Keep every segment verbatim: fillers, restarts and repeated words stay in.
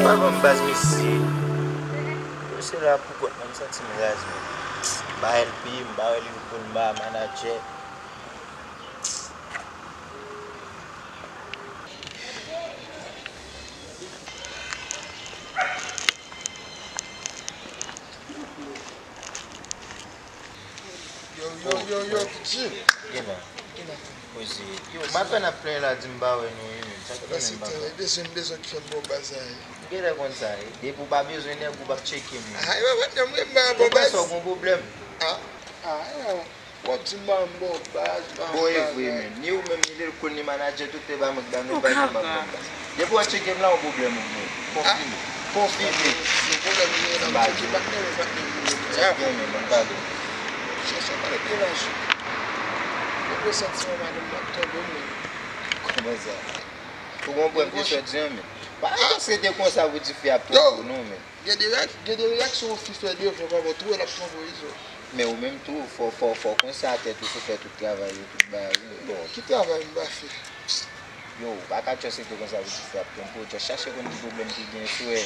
Pa ban m baz, mesye. Yo se la pou kont mwen, m santi m raz, men. M pa L P, m pa wè li pou n ba manadjè. Yo, yo, yo, yo, piti. Gen la. Gen la. Poze. Yo, m apèn ap plenyen la, di m pa wè nou, wi, men. Sa k fè menm pa wè. Mwen bezwen, m bezwen ki fè m bon baz la, wi. M genlè konn sa, wi. Depi w pa bezwen nèg, ou p ap tcheke m, wi. Ay, mwen, mwen, mwen, m pa bon baz. Ou panse w gon pwoblèm? Ah, ah, w ap di m pa m bon baz, pa m bon bagay. Bon, e vre, men. Ni ou menm, ni Lelko, ni manadjè, tout te ba mwen, ba nou baz, nou pa m bon baz. Depi w ap tcheke m la, yon pwoblèm ou gen. Konfime. Konfime. Se pwoblèm ou gen la, m tcheke patnè m, patnè m. Sa gen, men, ban m pale. Chèche pale byen laj. Mwen gen santiman madanm nan ap tonbe m, men. Kòman sa? Ou gon prèv de sa w di an, men. Pa panse te konsa pou di fi ap twonpe w, non, men. Gen de reyaks-, gen de reyaksyon yon fi fè devan kòman tou, l ap twonpe w, izo. Men ou menm tou, fò, fò, fò w konsa tèt ou, fò w fè tout travay yo, tout bagay yo. Bon, ki travay m pa fè? Yo, ou pa ka just rete konsa pou di fi ap twonpe w, just chache konn ki pwoblèm ki gen, si w wè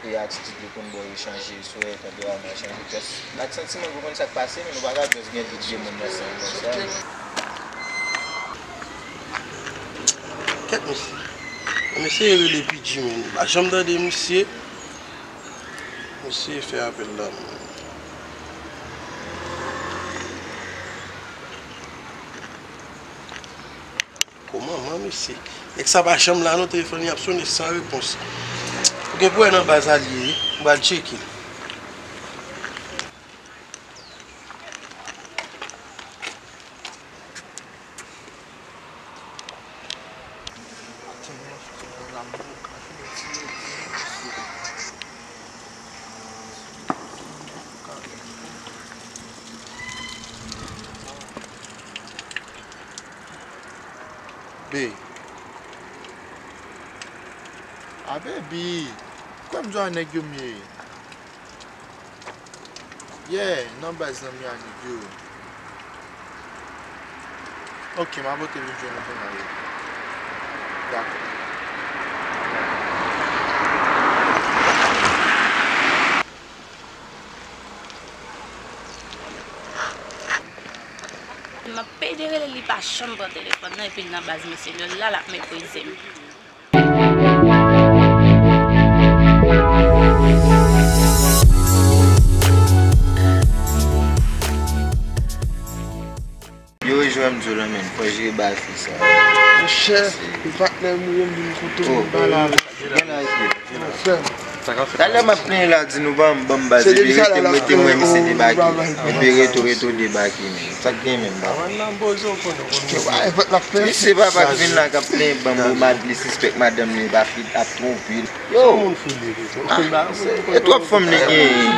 e atitid li konn ba w yo chanje, si w wè tanperaman l chanje, just ak santiman pou konn sa k pase, men ou pa ka just gen dout de moun nan san konsa. Kèt mesye. Mesye rele P G, men. M pa janm tande misye. Mesye fè apèl la, men. Kòman, man, mesye? Nèg sa pa janm la, non, telefòn li ap sonnen san repons. Ou gen pou wè nan baz a li ye, wi. M pral tcheke l. Be. A, baby. Kwè m di w a nèg yo m ye. Yeah, nan baz nan Miami, bro. Ok, m a pote vin jwenn ou kounye a, yo. Dakò. M ap pede rele li, pa janm pran telefòn nan, epi l nan baz mesye, lè l la, l ap meprize m. Yo, jwè m di w la, men, fò jere bagay fi sa. Monchè, se patnè m, wi, m vin kote w, m pale avè w. Gen laj li. Talè m ap plenyen la, di nou ban m, ban m baz, epi rete m, rete m wè misye debake. Epi rete w, rete w debake, men. Sa k gen menm, ba? Misye papa k vin la k ap plenyen ban m, ou mad li sispèk madanm li, pa fi ap twonpe l. Yo! Ah, e twòp fanm li genyen.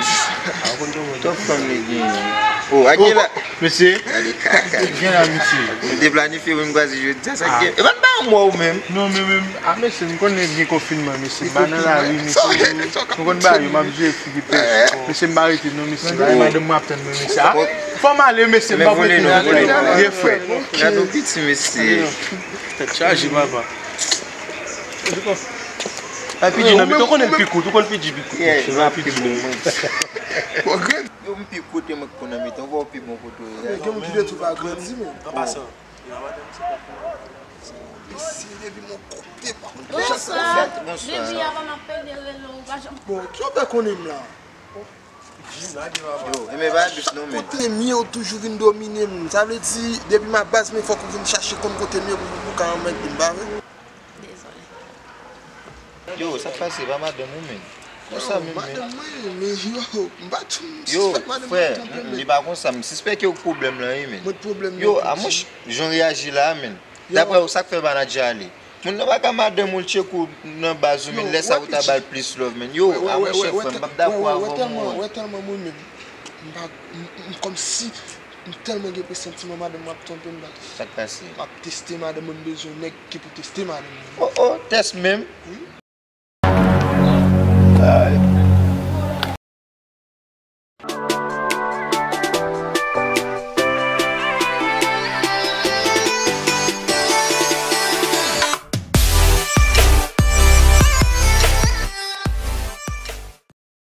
Twòp fanm li genyen. Oh, a gen la. Mesye. Gade kaka. Gen la, mesye. M te planifye pou m kwaze jodi a, sa k gen. E pa t ba m wè w menm. Non, men, men, a, mesye, m konnen gen konfinman, mesye. M pa nan lari, mesye. M konn ba yo, m ap jwe figi pèch. Mesye, m pa rete, non, mesye. Madanm mwen ap tann mwen, mesye. Ah, fò m ale, mesye, m pa rete nan lari. Ye frè. Gade yon piti, mesye. Tèt chaje, papa. Epi di nan mitan, ou konnen l pi kout, ou konn pi di pi kout. Yeah, mwen pi di nan mwen. Yo, m pi kout, mwen k konn nan mitan, ou wè w pi bon kote w ye. Gen moun ki detwi pa grandi, men. An pasan. Mesye, depi mwen kote, pa konn ki jan sa fèt. Bonswa. Depi avan m ap pede rele w, ou pa janm. Bon, ki w fè konnen m la? Yo, enben pa dous non, men. Kote m ye, ou toujou vin domine m. Sa vle di, depi m a baz, men fòk ou vin chache konn kote m ye pou, pou, pou ka anmède m, pa vre? Dezole. Yo, sa k pase, pa madanm ou, men? Konsa menm, men. Madanm mwen, men yo, m pa t, m sispèk madanm mwen twonpe m. Yo, frè, li pa konsa, m sispèk yo pwoblèm lan ye, men. Mwen pwoblèm nan. Yo, a monchè, jan w reyaji la a, men. Daprè ou, sa k fè manadjè ale? Moun nan pa ka madanm ou, l tcheke w nan baz ou, men lè sa ou ta ba l plis love, men. Yo, a monchè frè m, m p ap dakò avè w, non. Wè tèlman, wè tèlman mwen menm. M pa, m, m, m kòmsi, m tèlman gen presantiman madanm mwen ap twonpe m, m pa. Sa k pase? M ap teste madanm mwen, m bezwen yon nèg ki pou teste madanm mwen. Oh, oh, tès menm. Wi. Ay.